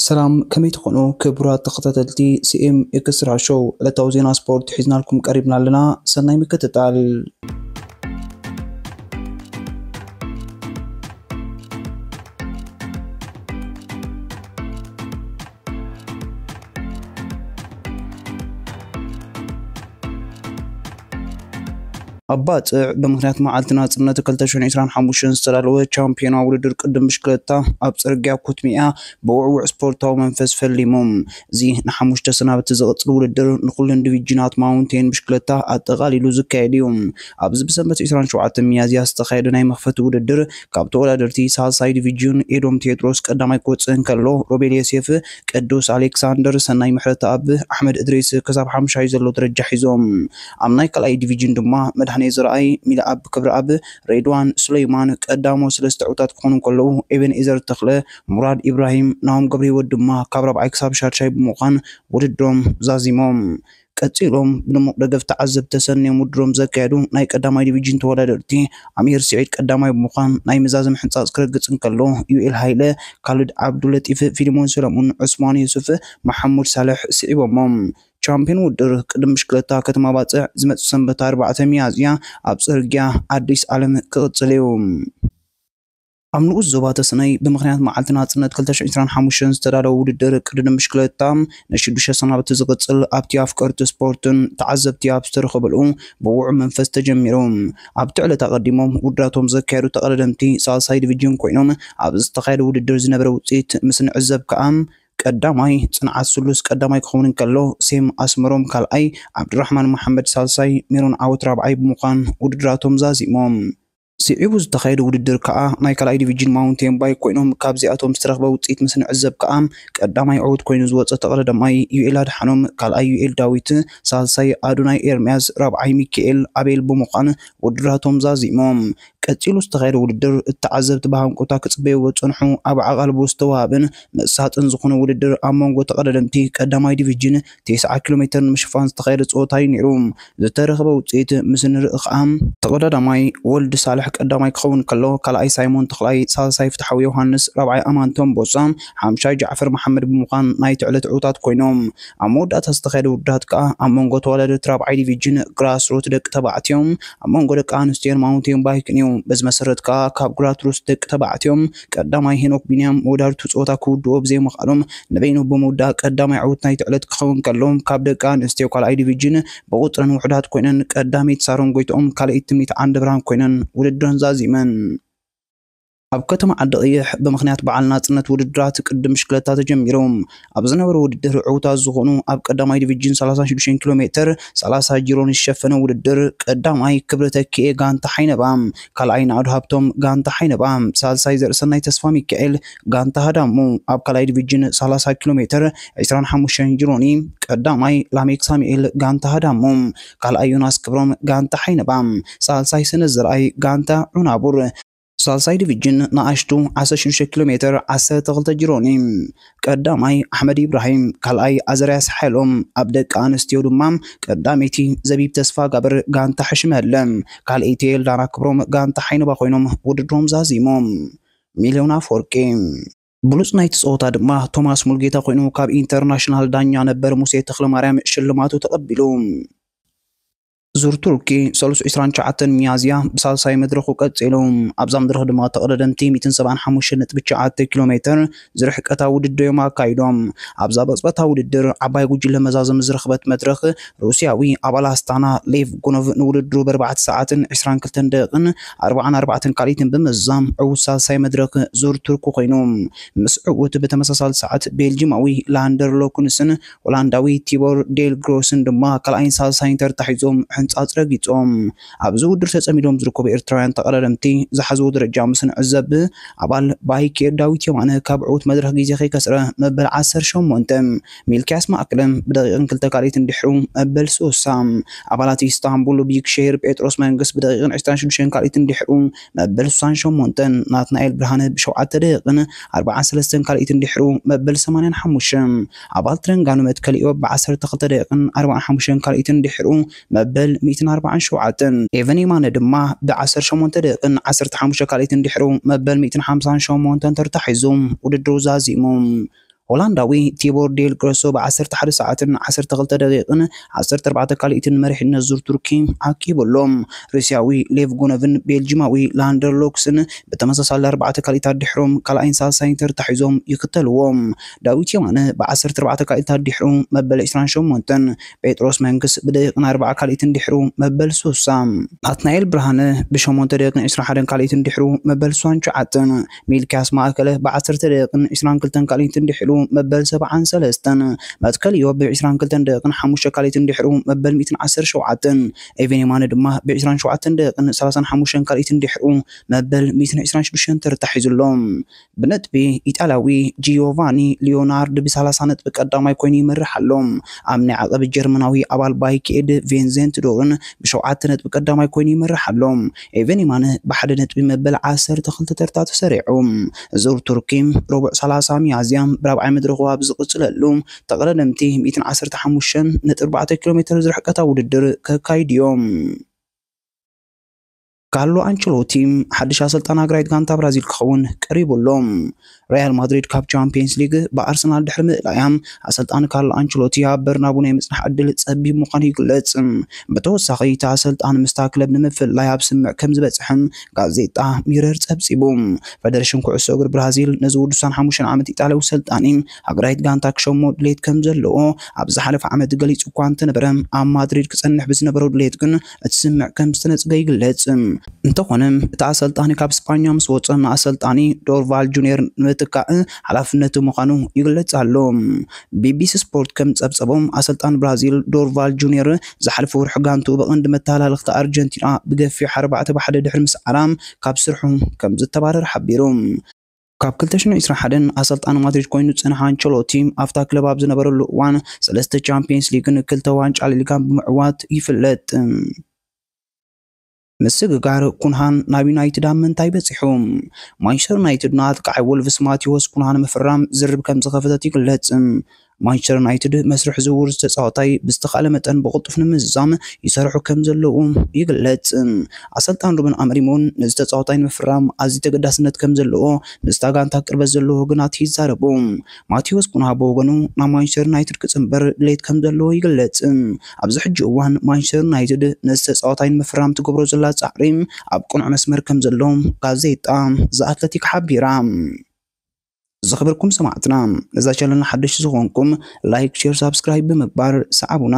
ሰላም፣ ከመይ ትኾኑ ክቡራት ተኸታተልቲ ሲኤም ኤክስትራ ሾው? ዕለታዊ ዜና ስፖርት ሒዝናልኩም ቀሪብና ኣለና። ሰናይ ምክትታል። ኣብ ባጽዕ ብምኽንያት መዓልቲ ናጽነት ክልተ ሽሕን ዕስራን ሓሙሽተን ዝተዳለወ ቻምፒዮናዊ ውድድር ቅድም ብሽክለታ ኣብ ጽርግያ ኩትሚያ ብውዕውዕ ስፖርታዊ መንፈስ ፈሊሙ። እዚ ንሓሙሽተ ሰናብቲ ዝቕጽል ውድድር ንኹለን ዲቪዥናት ማውንቴን ብሽክለታ ኣጠቓሊሉ ዝካየድ እዩ። ኣብዚ ብሰንበት ዕስራን ሸውዓተን ሚያዝያ ዝተኻየደ ናይ መኽፈቲ ውድድር ካብ ተወዳደርቲ ሳልሳይ ዲቪዥን ኤዶም ቴድሮስ ቀዳማይ ክወጽእ እንከሎ፣ ሮቤል ዮሴፍ፣ ቅዱስ ኣሌክሳንደር፣ ሰናይ ምሕረተኣብ፣ ኣሕመድ እድሪስ ክሳብ ሓምሻይ ዘሎ ደረጃ ሒዞም። ኣብ ናይ ካልኣይ ዲቪዥን ድማ መድሃኔ ዘርኣይ፣ ሚልኣብ ክብረኣብ፣ ሬድዋን ሱለይማን ቀዳሞ ሰለስተ ዕውታት ክኾኑ እንከለዉ፣ ኤቤንኤዘር ተኽለ፣ ሙራድ ኢብራሂም፣ ናሆም ገብረህይወት ድማ ካብ ራብዓይ ክሳብ ሻድሻይ ብምዃን ውድድሮም ዛዚሞም። ቀጺሎም ብድሙቕ ደገፍ ተዓዘብቲ ተሰንዮም ውድድሮም ዘካየዱ ናይ ቀዳማይ ዲቪዥን ተወዳደርቲ፣ ኣሚር ስዒድ ቀዳማይ ብምዃን ናይ መዛዘሚ ሕንጻጽ ክረግጽ እንከሎ፣ ዩኤል ሃይለ፣ ካልድ ዓብዱለጢፍ፣ ፊሊሞን ሰለሙን፣ ዑስማን ዩሱፍ፣ መሓሙድ ሳልሕ ስዒቦሞም። ቻምፒዮን ውድድር ቅድም ብሽክለታ ከተማ ባጽዕ ዝመጽእ ሰንበት ኣርባዕተ ሚያዝያ ኣብ ጽርግያ ኣዲስ ዓለም ክቕጽል እዩ። ኣብ ንኡስ ዞባ ተስነይ ብምኽንያት መዓልቲ ናጽነት ክልተ ሽሕን ዕስራን ሓሙሽተን ዝተዳለወ ውድድር ቅድድም ብሽክለታ ንሽዱሽተ ሰናብቲ ዝቕጽል ኣብቲ ኣፍቀርቲ ስፖርትን ተዓዘብቲ ኣብ ዝተረኸበሉ ብውዑይ መንፈስ ተጀሚሩ። ኣብቲ ዕለት ኣቐዲሞም ውድድራቶም ዘካየዱ ተቐዳደምቲ ሳልሳይ ዲቪዥን ኮይኖም፣ ኣብ ዝተኻየደ ውድድር ዝነበረ ውጽኢት ምስ ንዕዘብ ከኣ፣ ቀዳማይ ጽንዓት ስሉስ ቀዳማይ ክኸውን እንከሎ፣ ሴም ኣስመሮም ካልኣይ፣ ዓብዱራሕማን መሓመድ ሳልሳይ፣ ሜሮን ዓወት ራብዓይ ብምዃን ውድድራቶም ዛዚሞም። ስዒቡ ዝተኻየደ ውድድር ከኣ ናይ ካልኣይ ዲቪዥን ማውንቴን ባይክ ኮይኖም፣ ካብዚኣቶም ዝተረኽበ ውጽኢት ምስ ንዕዘብ ከኣ፣ ቀዳማይ ዕዉት ኮይኑ ዝወጸ ተቐዳዳማይ ዩኤል ኣድሓኖም፣ ካልኣይ ዩኤል ዳዊት፣ ሳልሳይ ኣዶናይ ኤርምያስ፣ ራብዓይ ሚካኤል ኣቤል ብምዃን ውድድራቶም ዛዚሞም። ቀጺሉ ዝተኻየደ ውድድር፣ ተዓዘብቲ ብሃንቀውታ ክጽበይዎ ዝጸንሑ፣ ኣብ ዓቓልቦ ዝተዋሃበን መሳጥን ዝኾነ ውድድር ኣብ መንጎ ተቐዳደምቲ ቀዳማይ ዲቪዥን ተስዓ ኪሎ ሜተር ንምሽፋን ዝተኻየደ ጸወታ እዩ ነይሩ። ዝተረኽበ ውጽኢት ምስ ንርኢ ኸኣ፣ ተቐዳዳማይ ወልድ ሳልሕ ቀዳማይ ክኸውን ከሎ፣ ካልኣይ ሳይሞን ተኽላይ፣ ሳልሳይ ፍትሓዊ ዮሃንስ፣ ራብዓይ ኣማንቶም ቦሳ፣ ሓምሻይ ጃዕፈር መሓመድ ብምዃን ናይቲ ዕለት ዕዉታት ኮይኖም። ኣብ መወዳእታ ዝተኻየደ ውድድራት ከኣ ኣብ መንጎ ተወዳደርቲ ራብዓይ ዲቪዥን ግራስሩት ደቂ ተባዕትዮ፣ ኣብ መንጎ ደቂ ኣንስትዮን ማውንቴን ባይክን እዩ። በዚ መሰረት ከኣ ካብ ግራስሩት ደቂ ተባዕትዮ ቀዳማይ ሄኖክ ቢንያም መወዳድርቱ ጸወታ ክውድኦ ብዘይምኽኣሎም ንበይኑ ብምውዳእ ቀዳማይ ዕዉት ናይቲ ዕለት ክኸውን ከሎ፣ ካብ ደቂ ኣንስትዮ ካልኣይ ዲቪዥን ብቁጽረን ውሑዳት ኮይነን ቀዳመይቲ ሳሮን ጎይትኦም፣ ካልኣይቲ ትምኒት ዓንደብርሃን ኮይነን ውድድረን ዛዚመን። ኣብ ከተማ ዓዲ ቀይሕ ብምኽንያት በዓል ናጽነት ውድድራት ቅድም ብሽክለታ ተጀሚሩ። ኣብ ዝነበረ ውድድር ዕዉታት ዝኾኑ ኣብ ቀዳማይ ዲቪዥን ሰላሳ ሽዱሽተ ኪሎ ሜተር ሰላሳ ጂሮን ዝሸፈነ ውድድር ቀዳማይ ክብረ ተኪኤ ጋንታ ሓይነባ፣ ካልኣይ ናዕዱ ሃብቶም ጋንታ ሓይነባ፣ ሳልሳይ ዘርእሰናይ ተስፋ ሚካኤል ጋንታ ሃዳሙ፣ ኣብ ካልኣይ ዲቪዥን ሰላሳ ኪሎ ሜተር ዕስራን ሓሙሽተን ጂሮኒ ቀዳማይ ላሜክ ሳሙኤል ጋንታ ሃዳሙ፣ ካልኣይ ዮናስ ክብሮም ጋንታ ሓይነባ፣ ሳልሳይ ሰነድ ዘርኣይ ጋንታ ዑናቡር፣ ሳልሳይ ዲቪዥን ንኣሽቱ ዓሰርተ ሽዱሽተ ኪሎ ሜተር ዓሰርተ ክልተ ጅሮኒ። ቀዳማይ ኣሕመድ ኢብራሂም፣ ካልኣይ ኣዘርያስ ሓይሎም፣ ኣብ ደቂ ኣንስትዮ ድማ ቀዳመይቲ ዘቢብ ተስፋ ጋብር ጋንታ ሕሽመለ፣ ካልኣይቲ ኤልዳና ክብሮም ጋንታ ሓይነባ ኮይኖም ውድድሮም ዛዚሞም። ሚልዮን ኣፈወርቂ። ብሉጽ ናይቲ ጸወታ ድማ ቶማስ ሙልጌታ ኮይኑ ካብ ኢንተርናሽናል ዳኛ ነበር ሙሴ ተኽለማርያም ሽልማቱ ተቐቢሉ። ዙር ቱርኪ ሰሉስ ዕስራን ትሽዓተን ሚያዝያ ብሳልሳይ መድረኹ ቀጺሉ። ኣብዛ መድረኽ ድማ ተቐዳደምቲ ሚእትን ሰብዓን ሓሙሽተን ነጥቢ ትሽዓተ ኪሎ ሜተር ዝርሕቀታ ውድድር እዮም ኣካይዶም። ኣብዛ ብቕጽበታ ውድድር ዓባይ ጉጅለ መዛዘሚ ዝረኽበት መድረኽ ሩስያዊ ኣባል ኣስታና ሌቭ ጉኖቭ ንውድድሩ ብኣርባዕተ ሰዓትን ዕስራን ክልተን ደቂቕን ኣርባዓን ኣርባዕተን ካልኢትን ብምዝዛም ዕዉት ሳልሳይ መድረኽ ዙር ቱርኪ ኮይኑ። ምስ ዕዉት ብተመሳሳሊ ሰዓት ቤልጂማዊ ላንደር ሎኩንስን ሆላንዳዊ ቲቦር ዴል ግሮስን ድማ ካልኣይን ሳልሳይን ተርታ ሒዞም ሕንጻጽ ረጊጾም። ኣብዚ ውድድር ተጸሚዶም ዝርከቡ ኤርትራውያን ተቐዳደምቲ ዝሓዝዎ ደረጃ ምስ ንዕዘብ፣ ኣባል ባይኬር ዳዊት የማነ ካብ ዕዉት መድረኽ ግዜ ከይከስረ መበል ዓሰርተ ሸሞንተ፣ ሚልክያስ ማእክለ ብደቂቕን ክልተ ካልኢትን ድሕሩ መበል ስሳ፣ ኣባላት ኢስታንቡል ቢክሼር ጴጥሮስ መንግስ ብደቂቕን ዕስራን ሽዱሽተን ካልኢትን ድሕሩ መበል ስሳን ሸሞንተን፣ ናትናኤል ብርሃነ ብሸውዓተ ደቂቕን ኣርባዓን ሰለስተን ካልኢትን ድሕሩ መበል ሰማንያን ሓሙሽተን፣ ኣባል ትረንጋኑ መትከል ኢዮብ ብዓሰርተ ክልተ ደቂቕን ኣርባዓን ሓሙሽተን ካልኢትን ድሕሩ መበል ሚእትን ኣርባዓን ሸውዓተን፣ ኤቨን የማነ ድማ ብዓሰርተ ሸሞንተ ደቂቕን ዓሰርተ ሓሙሽተ ካልኢትን ድሕሩ መበል ሚእትን ሓምሳን ሸሞንተን ተርታ ሒዙ ውድድሩ ዛዚሙ። ሆላንዳዊ ቲቦር ዴል ግሮሶ ብ ዓሰርተ ሓደ ሰዓትን ዓሰርተ ክልተ ደቂቕን ዓሰርተ ኣርባዕተ ካልኢትን መሪሕነት ዙር ቱርኪ ዓቂቡ ኣሎ። ሩስያዊ ሌቭ ጉኖቭን ቤልጂማዊ ላንደር ሎክስን ብተመሳሳሊ ኣርባዕተ ካልኢታት ድሕሮም ካልኣይን ሳልሳይን ተርታ ሒዞም ይኽተልዎም። ዳዊት የማነ ብ ዓሰርተ ኣርባዕተ ካልኢታት ድሕሩ መበል ዕስራን ሸሞንተን፣ ጴጥሮስ መንግስ ብደቂቕን ኣርባዓ ካልኢትን ድሕሩ መበል ሱሳ፣ ናትናኤል ብርሃነ ብሸሞንተ ደቂቕን ዕስራን ሓደን ካልኢትን ድሕሩ መበል ሱሳን ሸውዓተን፣ ሚልክያስ ማእከለ ብ ዓሰርተ ደቂቕን ዕስራን ክልተን ካልኢትን ድሕሩ መበል ሰብዓን ሰለስተን፣ መትከል ኢዮብ ብ ዕስራን ክልተን ደቂቕን ሓሙሽተ ካልኢትን ድሕሩ መበል ሚእትን ዓሰርተ ሸውዓተን፣ ኤቨን የማነ ድማ ብ ዕስራን ሸውዓተን ደቂቕን ሰላሳን ሓሙሽተን ካልኢትን ድሕሩ መበል ሚእትን ዕስራን ሽዱሽተን ተርታ ሒዙ ኣሎ። ብነጥቢ ኢጣልያዊ ጂዮቫኒ ሊዮናርድ ብ ሰላሳ ነጥቢ ቀዳማይ ኮይኑ ይመርሕ ኣሎ። ኣብ ናይ ዓቐብ ጀርመናዊ ኣባል ባይክኤድ ቬንዘንት ዶርን ብሸውዓተ ነጥቢ ቀዳማይ ኮይኑ ይመርሕ ኣሎ። ኤቨን የማነ ብሓደ ነጥቢ መበል ዓሰርተ ክልተ ተርታ ተሰሪዑ። ዙር ቱርኪ ረቡዕ ሰላሳ ሚያዝያ ብራብዓይ መድረኹ ኣብ ዝቕጽለሉ ተቐዳደምቲ ሚእትን ዓሰርተ ሓሙሽተን ነጥቢ ኣርባዕተ ኪሎ ሜትር ዝርሕቀታ ውድድር ከካይዱ እዮም። ካርሎ ኣንቸሎቲ ሓድሽ ኣሰልጣን ኣግራይት ጋንታ ብራዚል ክኸውን ቀሪቡ ኣሎ። ሪያል ማድሪድ ካብ ቻምፒየንስ ሊግ ብኣርሰናል ድሕሪ ምእላያ፣ ኣሰልጣን ካርሎ ኣንቸሎቲ ኣብ በርናቡ ናይ ምጽናሕ ዕድል ጸቢብ ምዃኑ ይግለጽ። ብተወሳኺ፣ እቲ ኣሰልጣን ምስታ ክለብ ንምፍልላይ ኣብ ስምምዕ ከም ዝበጽሐ ጋዜጣ ሚረር ጸብጺቡ። ፈደረሽን ኩዕሶ እግሪ ብራዚል ነዚ ውዱሳን ሓሙሽተ ዓመት ኢጣልያዊ ሰልጣኒ ኣግራይት ጋንታ ክሸሞ ድሌት ከም ዘለዎ ኣብ ዝሓለፈ ዓመት ገሊጹ እኳ እንተነበረ፣ ኣብ ማድሪድ ክጸንሕ ብዝነበሮ ድሌት ግን እቲ ስምምዕ ከም ዝተነጽገ ይግለጽ። እንተኾነ፣ እቲ ኣሰልጣኒ ካብ ስጳኛ ምስ ወጸ፣ ንኣሰልጣኒ ዶርቫል ጁኒየር ንምትካእ ሓላፍነቱ ምዃኑ ይግለጽ ኣሎ። ቢቢሲ ስፖርት ከም ጸብጸቦም፣ ኣሰልጣን ብራዚል ዶርቫል ጁኒየር ዝሓለፈ ወርሒ ጋንቱ ብቐንዲ መተሃላልኽቲ ኣርጀንቲና ብገፊሕ ኣርባዕተ ብ ሓደ ድሕሪ ምስዓራ ካብ ስርሑ ከም ዝተባረረ ሓቢሩ። ካብ ክልተ ሽሕን ዕስራን ሓደን ኣሰልጣኒ ማድሪድ ኮይኑ ዝጸንሐ ኣንቸሎቲ፣ ኣብታ ክለብ ኣብ ዝነበረሉ እዋን ሰለስተ ቻምፒየንስ ሊግን ክልተ ዋንጫ ላሊጋን ብምዕዋት ይፍለጥ። ምስግጋር ኩንሃን ናብ ዩናይትድ ኣብ ምንታይ በጺሑ? ማንቸስተር ዩናይትድ ንኣጥቃዓይ ወልቭስ ማቴዎስ ኩንሃ ንምፍራም ዝርርብ ከም ዝኸፈተት ይግለጽ። ማንቸስተር ዩናይትድ መስርሕ ዝውውር ዝተጻወታይ ብዝተኻእለ መጠን ብቕልጡፍ ንምዝዛም ይሰርሑ ከም ዘለዉ ይግለጽ። ኣሰልጣን ሩበን ኣሞሪም እውን ነዚ ተጻዋታይ ንምፍራም ኣዝዩ ተገዳስነት ከም ዘለዎ ምስታ ጋንታ ቅርበት ዘለዎ ወገናት ይዛረቡ። ማቴዎስ ኩንሃ ብወገኑ ናብ ማንቸስተር ዩናይትድ ክጽንበር ድሌት ከም ዘለዎ ይግለጽ። ኣብዚ ሕጂ እዋን ማንቸስተር ዩናይትድ ነዚ ተጻዋታይ ንምፍራም ትገብሮ ዘላ ጻዕሪ ኣብ ቅኑዕ መስመር ከም ዘሎ ጋዜጣ ዘ ኣትለቲክ ሓቢራ። ዝኸበርኩም ሰማዕትና፣ ነዛ ቻነል ሓደሽቲ ዝኾንኩም ላይክ፣ ሼር፣ ሳብስክራይብ ብምግባር ሰዓቡና።